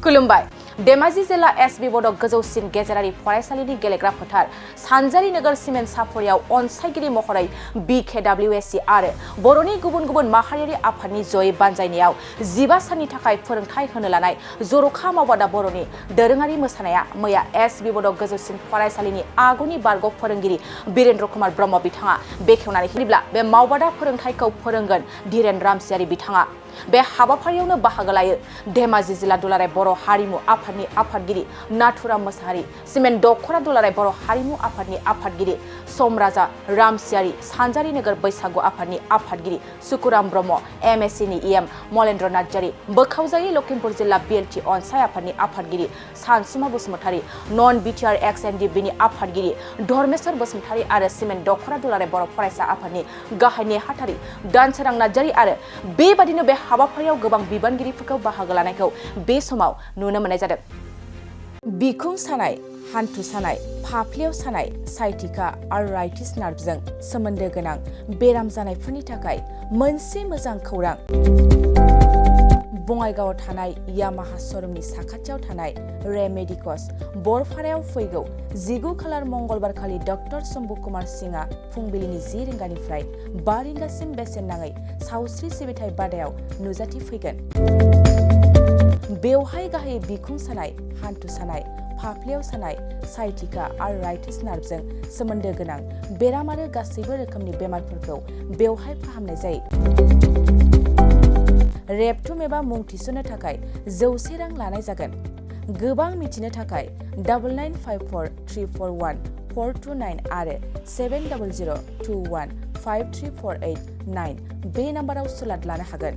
खुलुमबाय धेमाजि जिल्ला S.B.Bodo गोजौसिन गेजेरारि फरायसालिनि गेलेग्रा फोथार सानजारि नोगोर सिमेन्ट सापरियाव अनसायगिरि महरै BKWSC आरो बर'नि गुबुन गुबुन माहारियारि आफादनि जयै बानजायनायाव 15 साननि थाखाय फोरोंथाय होनो लानाय जर'खा मावबादा बर'नि दोरोङारि मोसानाया मैया S.B.Bodo गोजौसिन फरायसालिनि आगुनि बारग' फोरोंगिरि बीरेन्द्र कुमार ब्रह्म बिथाङा बेखेवनानै होयोब्ला बे मावबादा फोरोंथायखौ फोरोंगोन धीरेन रामसियारि बिथाङा बे हाबाफारियावनो बाहागो लायो धेमाजि जिल्ला दुलाराय बर' हारिमु आफादनि आफादगिरि नाथुराम मोसाहारि सिमेन्ट दख'रा दुलाराय बर' हारिमु आफादनि आफादगिरि समराजा रामसियारि सानजारि नोगोर बैसागु आफादनि आफादगिरि सुकुराम ब्रह्म MSc EM मलेन्द्र नार्जारि बोखावजायै लखिमपुर जिल्ला BLT अनसाय आफादनि आफादगिरि सानसुमा बसुमतारि नन BTR XNDB नि आफादगिरि धर्मेश्वर बसुमतारि आरो सिमेन्ट दख'रा दुलाराय बर' फरायसा आफादनि गाहाय नेहाथारि दानसोरां नार्जारि आरो बेबादिनो बे हाबाफारियाव गोबां बिबानगिरिफोरखौ बाहागो लानायखौ बे समाव नुनो मोननाय जादों। बिखुं सानाय, हान्थु सानाय, फाफ्लियाव सानाय, साइटिका आर्थराइटिस नार्भजों सोमोन्दो गोनां बेराम जानायफोरनि थाखाय मोनसे मोजां खौरां। बङाइगावआव थानाय यामाहा श'रुमनि साखाथियाव थानाय रेमेडिकस बरपारायाव फैगौ 19 खालार मंगलबारखालि डक्टर शम्भु कुमार सिंहआ फुंबिलिनि 10 रिंगानिफ्राय 5 रिंगासिम बेसेन नाङै सावस्रि सिबिथाय बादायाव नुजाथि फैगोन। बेवहाय गाहायै बिखुं सानाय, हान्थु सानाय, फाफ्लियाव सानाय, साइटिका आर्थराइटिस नार्भजों सोमोन्दो गोनां बेराम आरो गासैबो रोखोमनि बेमारफोरखौ बेवहाय फाहामनाय जायो। रेबथुम एबा मुं थिसननो थाखाय 100 रां लानाय जागोन। गोबां मिथिनो थाखाय 9954 341 429 आरो 70021 53489 बे नाम्बाराव सुलाद लानो हागोन।